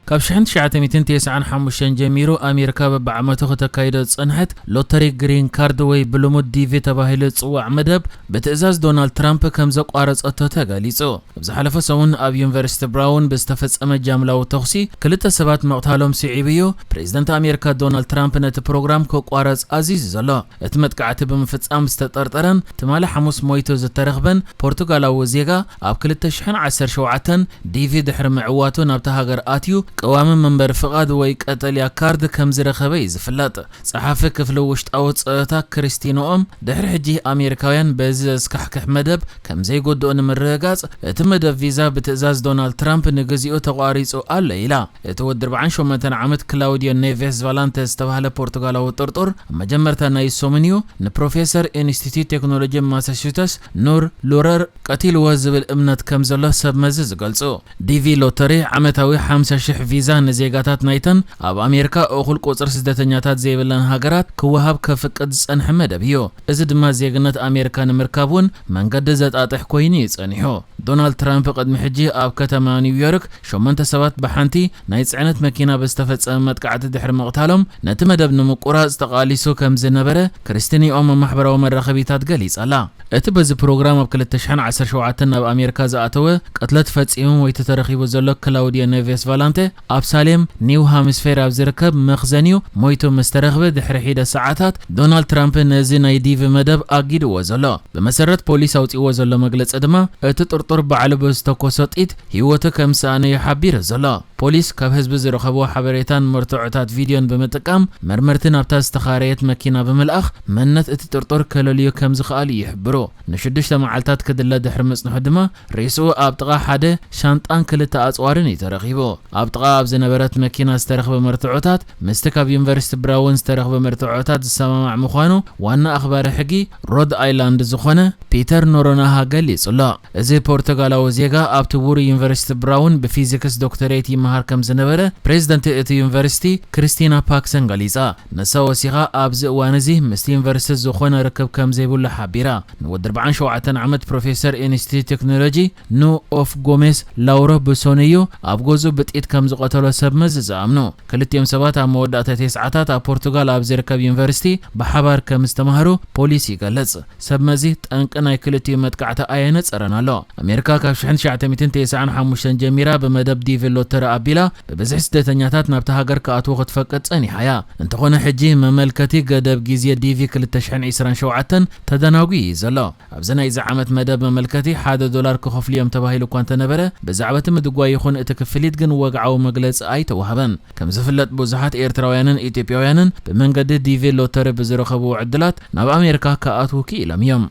ካብ ሽሕን ትሽዓተ ሚእትን ተስዓን ሓሙሽተን ጀሚሩ ኣሜሪካ በብዓመቱ ከተካይዶ ዝጸንሐት ሎተሪ ግሪን ካርድ ወይ ብልሙድ ዲቪ ተባሂሉ ዝጽዋዕ መደብ ብትእዛዝ ዶናልድ ትራምፕ ከም ዘቋረጸቶ ተገሊጹ። ኣብ ዝሓለፈ ሰሙን ኣብ ዩኒቨርሲቲ ብራውን ብዝተፈጸመ ጃምላዊ ተኹሲ ክልተ ሰባት ምቕታሎም ስዒቡ እዩ ፕሬዝደንት ኣሜሪካ ዶናልድ ትራምፕ ነቲ ፕሮግራም ክቋረጽ ኣዚዙ ዘሎ። እቲ መጥቃዕቲ ብምፍጻም ዝተጠርጠረን ትማሊ ሓሙስ ሞይቱ ዝተረኽበን ፖርቱጋላዊ ዜጋ ኣብ ክልተ ሽሕን ዓሰርተ ሸውዓተን ዲቪ ድሕሪ ምዕዋቱ ናብታ ሃገር ኣትዩ ቀዋሚ መንበሪ ፍቓድ ወይ ቀጠልያ ካርድ ከም ዝረኸበ እዩ ዝፍለጥ። ጸሓፊ ክፍሊ ውሽጣዊ ጸጥታ ክሪስቲኖኦም ድሕሪ ሕጂ ኣሜሪካውያን በዚ ዘስካሕክሕ መደብ ከም ዘይጎድኡ ንምርግጋጽ እቲ መደብ ቪዛ ብትእዛዝ ዶናልድ ትራምፕ ንግዚኡ ተቋሪጹ ኣሎ ኢላ። እቲ ወዲ ኣርባዓን ሸሞንተን ዓመት ክላውዲዮ ኔቬስ ቫላንተ ዝተባህለ ፖርቱጋላዊ ጥርጡር ኣብ መጀመርታ ናይ ሰሙን እዩ ንፕሮፌሰር ኢንስቲትዩት ቴክኖሎጂ ማሳቹሰትስ ኑር ሉረር ቀቲልዎ ዝብል እምነት ከም ዘሎ ሰብ መዚ ዝገልጹ። ዲቪ ሎተሪ ዓመታዊ ሓምሳ ሽሕ ቪዛ ንዜጋታት ናይተን ኣብ ኣሜሪካ እኹል ቁጽሪ ስደተኛታት ዘይብለን ሃገራት ክወሃብ ከፍቅድ ዝጸንሐ መደብ እዩ። እዚ ድማ ዜግነት ኣሜሪካ ንምርካብ እውን መንገዲ ዘጣጥሕ ኮይኑ እዩ ጸኒሑ። ዶናልድ ትራምፕ ቅድሚ ሕጂ ኣብ ከተማ ኒውዮርክ ሸሞንተ ሰባት ብሓንቲ ናይ ጽዕነት መኪና ብዝተፈጸመ መጥቃዕቲ ድሕሪ ምቕታሎም ነቲ መደብ ንምቁራጽ ተቓሊሱ ከም ዝነበረ ክሪስቲኒኦም ኣብ ማሕበራዊ መራኸቢታት ገሊጻ ኣላ። እቲ በዚ ፕሮግራም ኣብ ክልተ ሽሕን ዓሰርተ ሸውዓተን ናብ ኣሜሪካ ዝኣተወ ቅትለት ፈጺሙ ሞይቱ ተረኺቡ ዘሎ ክላውዲዮ ኔቬስ ቫላንተ ኣብ ሳሌም ኒው ሃምስፌር ኣብ ዝርከብ መኽዘኒኡ ሞይቱ ምስ ተረኽበ ድሕሪ ሒደ ሰዓታት ዶናልድ ትራምፕ ነዚ ናይ ዲቪ መደብ ኣጊድዎ ዘሎ። ብመሰረት ፖሊስ ኣውጺእዎ ዘሎ መግለጺ ድማ እቲ ጥርጡር ባዕሉ ብዝተኮሶ ጥይት ህይወቱ ከም ዝሰኣነ እዩ ሓቢሩ ዘሎ። ፖሊስ ካብ ህዝቢ ዝረኸቦ ሓበሬታን መርትዖታት ቪድዮን ብምጥቃም መርመርቲ ናብታ ዝተኻረየት መኪና ብምልኣኽ መንነት እቲ ጥርጡር ከለልዩ ከም ዝኸኣሉ ይሕብሩ። ንሽዱሽተ መዓልታት ክድለ ድሕሪ ምጽንሑ ድማ ሬስኡ ኣብ ጥቓ ሓደ ሻንጣን ክልተ ኣጽዋርን እዩ ተረኺቡ። ኣብ ጥቓ ኣብ ዝነበረት መኪና ዝተረኽበ መርትዖታት ምስቲ ካብ ዩኒቨርሲቲ ብራውን ዝተረኽበ መርትዖታት ዝሰማማዕ ምዃኑ ዋና ኣኽባሪ ሕጊ ሮድ ኣይላንድ ዝኾነ ፒተር ኖሮናሃ ገሊጹ ኣሎ። እዚ ፖርቱጋላዊ ዜጋ ኣብቲ ውሩይ ዩኒቨርሲቲ ብራውን ብፊዚክስ ዶክተሬት ይመሃር ከም ዝነበረ ፕሬዝደንት እቲ ዩኒቨርሲቲ ክሪስቲና ፓክሰን ገሊጻ። ንሳ ወሲኻ ኣብዚ እዋን እዚ ምስቲ ዩኒቨርሲቲ ዝኾነ ርክብ ከም ዘይብሉ ሓቢራ። ንወዲ ኣርባዓን ሸውዓተን ዓመት ፕሮፌሰር ኢንስቲትዩት ቴክኖሎጂ ኑ ኦፍ ጎሜስ ላውሮ ብሶንዩ ኣብ ገዝኡ ብጥይት ከም ዝቐተሎ ሰብ መዚ ዝኣምኑ። ክልቲኦም ሰባት ኣብ መወዳእታ ተስዓታት ኣብ ፖርቱጋል ኣብ ዝርከብ ዩኒቨርሲቲ ብሓባር ከም ዝተማህሩ ፖሊስ ይገልጽ። ሰብ መዚ ጠንቂ ናይ ክልቲኡ መጥቃዕቲ ኣየነጸረን ኣሎ። ኣሜሪካ ካብ ሽሕን ትሽዓተ ሚእትን ተስዓን ሓሙሽተን ጀሚራ ብመደብ ዲቪ ሎተሪ ኣቢላ ብብዝሒ ስደተኛታት ናብታ ሃገር ክኣትዉ ክትፈቅድ ጸኒሓ እያ። እንተኾነ ሕጂ መመልከቲ ገደብ ግዜ ዲቪ ክልተ ሽሕን ዕስራን ሸውዓተን ተደናጒ እዩ ዘሎ። ኣብዚ ናይዚ ዓመት መደብ መመልከቲ ሓደ ዶላር ክኸፍሉ እዮም ተባሂሉ እኳ እንተነበረ ብዛዕባ እቲ ምድጓይ ይኹን እቲ ክፍሊት ግን ወግዓዊ መግለጺ ኣይተዋህበን። ከም ዝፍለጥ ብዙሓት ኤርትራውያንን ኢትዮጵያውያንን ብመንገዲ ዲቪ ሎተሪ ብዝረኸብዎ ዕድላት ናብ ኣሜሪካ ክኣትዉ ክኢሎም እዮም።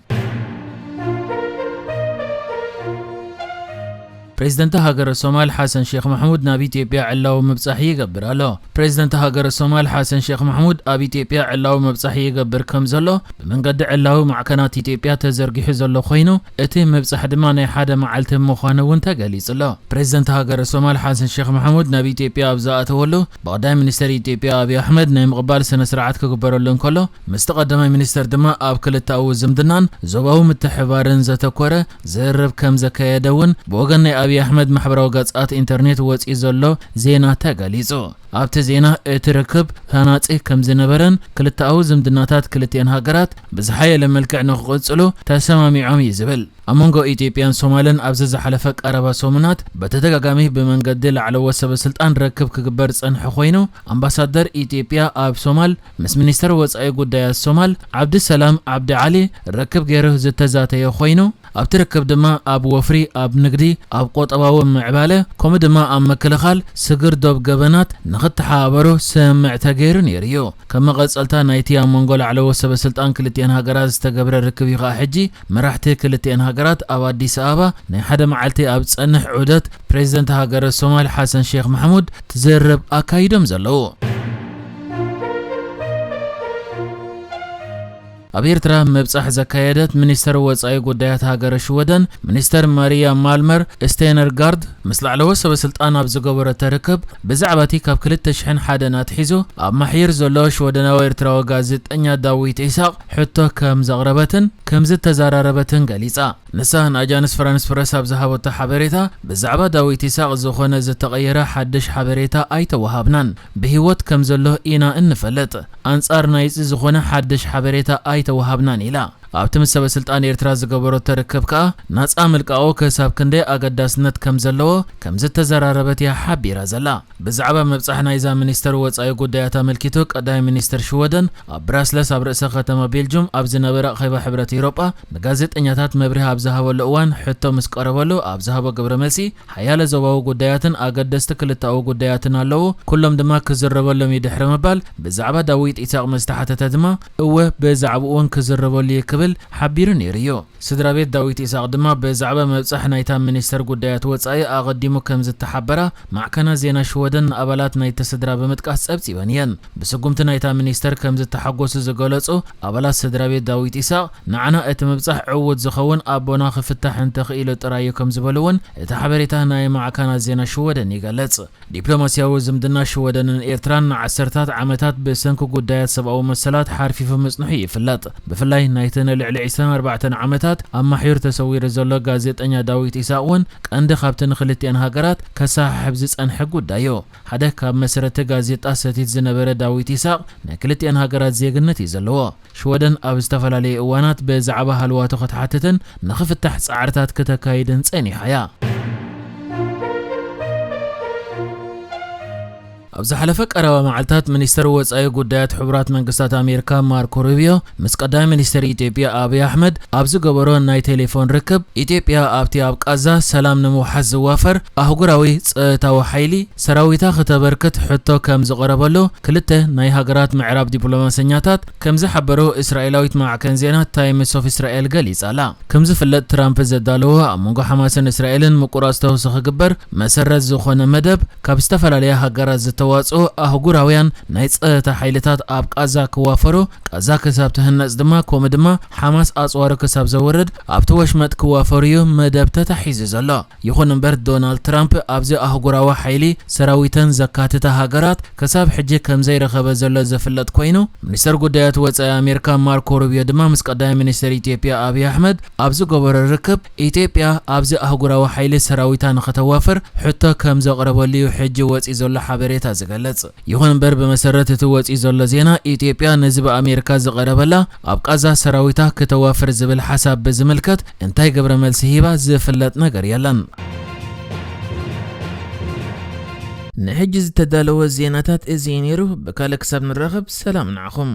ፕሬዝደንት ሃገረ ሶማል ሓሰን ሼክ ማሕሙድ ናብ ኢትዮጵያ ዕላዊ ምብጻሕ ይገብር ኣሎ። ፕሬዝደንት ሃገረ ሶማል ሓሰን ሼክ ማሕሙድ ኣብ ኢትዮጵያ ዕላዊ ምብጻሕ ይገብር ከም ዘሎ ብመንገዲ ዕላዊ ማዕከናት ኢትዮጵያ ተዘርጊሑ ዘሎ ኮይኑ እቲ ምብጻሕ ድማ ናይ ሓደ መዓልቲ ምዃኑ እውን ተገሊጹ ኣሎ። ፕሬዝደንት ሃገረ ሶማል ሓሰን ሼክ ማሕሙድ ናብ ኢትዮጵያ ኣብ ዝኣተወሉ ብቐዳማይ ሚኒስተር ኢትዮጵያ ኣብይ ኣሕመድ ናይ ምቕባል ስነ ስርዓት ክግበረሉ እንከሎ ምስቲ ቀዳማይ ሚኒስተር ድማ ኣብ ክልተኣዊ ዝምድናን ዞባዊ ምትሕብባርን ዘተኮረ ዝርርብ ከም ዘካየደ እውን ብወገን ናይ ኣብይ ኣሕመድ ማሕበራዊ ገጻት ኢንተርኔት ወጺኡ ዘሎ ዜና ተገሊጹ። ኣብቲ ዜና እቲ ርክብ ሃናጺ ከም ዝነበረን ክልተኣዊ ዝምድናታት ክልቲኣን ሃገራት ብዝሓየለ መልክዕ ንክቕጽሉ ተሰማሚዖም እዩ ዝብል። ኣብ መንጎ ኢትዮጵያን ሶማልን ኣብዚ ዝሓለፈ ቀረባ ሰሙናት በተደጋጋሚ ብመንገዲ ላዕለዎት ሰበ ስልጣን ርክብ ክግበር ዝጸንሐ ኮይኑ ኣምባሳደር ኢትዮጵያ ኣብ ሶማል ምስ ሚኒስተር ወጻኢ ጉዳያት ሶማል ዓብዲ ሰላም ዓብዲ ዓሊ ርክብ ገይሩ ዝተዛተየ ኮይኑ ኣብቲ ርክብ ድማ ኣብ ወፍሪ፣ ኣብ ንግዲ፣ ኣብ ቁጠባዊ ምዕባለ ከምኡ ድማ ኣብ ምክልኻል ስግር ዶብ ገበናት ንኽተሓባበሩ ስምምዕ ተገይሩ ነይሩ እዩ። ከም መቐጸልታ ናይቲ ኣብ መንጎ ላዕለዎት ሰበ ስልጣን ክልቲኣን ሃገራት ዝተገብረ ርክብ እዩ ከኣ ሕጂ መራሕቲ ክልቲኣን ሃገራት ኣብ ኣዲስ ኣበባ ናይ ሓደ መዓልቲ ኣብ ዝጸንሕ ዑደት ፕሬዝደንት ሃገረ ሶማል ሓሰን ሼክ ማሕሙድ ትዝርብ ኣካይዶም ዘለዉ። ኣብ ኤርትራ ምብጻሕ ዘካየደት ሚኒስተር ወጻኢ ጉዳያት ሃገረ ሽወደን፣ ሚኒስተር ማሪያ ማልመር ስቴነርጋርድ፣ ምስ ላዕለዎት ሰበ ስልጣን ኣብ ዝገበረቶ ርክብ፣ ብዛዕባ እቲ ካብ ክልተ ሽሕን ሓደን ኣትሒዙ ኣብ ማሕዩር ዘሎ ሽወደናዊ ኤርትራዊ ጋዜጠኛ ዳዊት ኢሳቕ ሕቶ ከም ዘቕረበትን ከም ዝተዘራረበትን ገሊጻ። ንሳ ንኣጃንስ ፍራንስ ፕረስ ኣብ ዝሃበቶ ሓበሬታ፣ ብዛዕባ ዳዊት ኢሳቕ ዝኾነ ዝተቐየረ ሓድሽ ሓበሬታ ኣይተወሃብናን። ብህይወት ከም ዘሎ ኢና እንፈልጥ። ኣንጻር ናይዚ ዝኾነ ሓድሽ ሓበሬታ ኣይተወሃብናን ኢላ። ኣብቲ ምስ ሰበ ስልጣን ኤርትራ ዝገበረቶ ርክብ ከኣ፣ ናጻ ምልቃቑ ክሳብ ክንደይ ኣገዳስነት ከም ዘለዎ ከም ዝተዘራረበት እያ ሓቢራ ዘላ። ብዛዕባ ምብጻሕ ናይዛ ሚኒስተር ወጻኢ ጉዳያት ኣመልኪቱ፣ ቀዳማይ ሚኒስተር ሽወደን ኣብ ብራስለስ ኣብ ርእሰ ከተማ ቤልጁም ኣብ ዝነበረ ኣኼባ ሕብረት ኤውሮጳ ንጋዜጠኛታት መብርሂ ኣብ ዝሃበሉ እዋን፣ ሕቶ ምስ ቀረበሉ ኣብ ዝሃቦ ግብረ መልሲ፣ ሓያለ ዞባዊ ጉዳያትን ኣገደስቲ ክልተኣዊ ጉዳያትን ኣለዉ፣ ኩሎም ድማ ክዝረበሎም እዩ ድሕሪ ምባል፣ ብዛዕባ ዳዊት ኢሳቕ ምስ ተሓተተ ድማ፣ እወ ብዛዕባኡ እውን ክዝረበሉ እዩ ክብል ሓቢሩ ነይሩ እዩ። ስድራ ቤት ዳዊት ኢሳቕ ድማ ብዛዕባ ምብጻሕ ናይታ ሚኒስተር ጉዳያት ወጻኢ ኣቐዲሙ ከም ዝተሓበራ ማዕከናት ዜና ሽወደን ንኣባላት ናይቲ ስድራ ብምጥቃስ ጸብጺበን እየን። ብስጉምቲ ናይታ ሚኒስተር ከም ዝተሓጎሱ ዝገለጹ ኣባላት ስድራ ቤት ዳዊት ኢሳቕ፣ ንዓና እቲ ምብጻሕ ዕዉት ዝኸውን ኣቦና ክፍታሕ እንተኽኢሉ ጥራይ እዩ ከም ዝበሉ እውን እቲ ሓበሬታ ናይ ማዕከናት ዜና ሽወደን ይገልጽ። ዲፕሎማስያዊ ዝምድና ሽወደንን ኤርትራን ንዓሰርታት ዓመታት ብሰንኪ ጉዳያት ሰብኣዊ መሰላት ሓርፊፉ ምጽንሑ ይፍለጥ። ብፍላይ ናይቲ ንልዕሊ ዕስራን ኣርባዕተን ዓመታት ኣብ ማሕዩር ተሰዊሩ ዘሎ ጋዜጠኛ ዳዊት ኢሳቕ እውን ቀንዲ ካብቲ ንክልቲኣን ሃገራት ከሰሓሕብ ዝጸንሐ ጉዳይ እዩ። ሓደ ካብ መስረቲ ጋዜጣ ሰቲት ዝነበረ ዳዊት ኢሳቕ ናይ ክልቲኣን ሃገራት ዜግነት እዩ ዘለዎ። ሽወደን ኣብ ዝተፈላለዩ እዋናት ብዛዕባ ሃለዋቱ ክትሓትትን ንኽፍታሕ ጻዕርታት ክተካይድን ጸኒሓ እያ። ኣብ ዝሓለፈ ቀረባ መዓልታት፣ ሚኒስተር ወጻኢ ጉዳያት ሕቡራት መንግስታት ኣሜሪካ ማርኮ ሩቢዮ ምስ ቀዳማይ ሚኒስተር ኢትዮጵያ ኣብይ ኣሕመድ ኣብ ዝገበሮ ናይ ቴሌፎን ርክብ፣ ኢትዮጵያ ኣብቲ ኣብ ቃዛ ሰላም ንምውሓስ ዝዋፈር ኣህጉራዊ ጸጥታዊ ሓይሊ ሰራዊታ ክተበርክት ሕቶ ከም ዝቐረበሉ ክልተ ናይ ሃገራት ምዕራብ ዲፕሎማሰኛታት ከም ዝሓበሩ እስራኤላዊት ማዕከን ዜና ታይምስ ኦፍ እስራኤል ገሊጻ ኣላ። ከም ዝፍለጥ፣ ትራምፕ ዘዳለዎ ኣብ መንጎ ሓማስን እስራኤልን ምቁራጽ ተኹሲ ክግበር መሰረት ዝኾነ መደብ፣ ካብ ዝተፈላለያ ሃገራት ዝተዋጽኡ ኣህጉራውያን ናይ ጸጥታ ሓይልታት ኣብ ቃዛ ክዋፈሩ፣ ቃዛ ክሳብ ትህነጽ ድማ፣ ከምኡ ድማ ሓማስ ኣጽዋሩ ክሳብ ዘውርድ ኣብቲ ወሽመጥ ክዋፈሩ እዩ መደብ ተታሒዙ ዘሎ። ይኹን እምበር፣ ዶናልድ ትራምፕ ኣብዚ ኣህጉራዊ ሓይሊ ሰራዊተን ዘካትታ ሃገራት ክሳብ ሕጂ ከም ዘይረኸበ ዘሎ ዝፍለጥ ኮይኑ፣ ሚኒስተር ጉዳያት ወጻኢ ኣሜሪካ ማርኮ ሩቢዮ ድማ ምስ ቀዳማይ ሚኒስተር ኢትዮጵያ ኣብይ ኣሕመድ ኣብ ዝገበሮ ርክብ፣ ኢትዮጵያ ኣብዚ ኣህጉራዊ ሓይሊ ሰራዊታ ንኸተዋፍር ሕቶ ከም ዘቕረበሉ እዩ ሕጂ ወጺኡ ዘሎ ሓበሬታ ዝገልጽ። ይኹን እምበር፣ ብመሰረት እቲ ወጺኡ ዘሎ ዜና፣ ኢትዮጵያ ነዚ ብኣሜሪካ ዝቐረበላ ኣብ ቃዛ ሰራዊታ ክተዋፍር ዝብል ሓሳብ ብዝምልከት እንታይ ግብረ መልሲ ሂባ ዝፍለጥ ነገር የለን። ንሕጂ ዝተዳለወ ዜናታት እዚ እዩ ነይሩ። ብካልእ ክሳብ ንራኸብ፣ ሰላም ንዓኹም።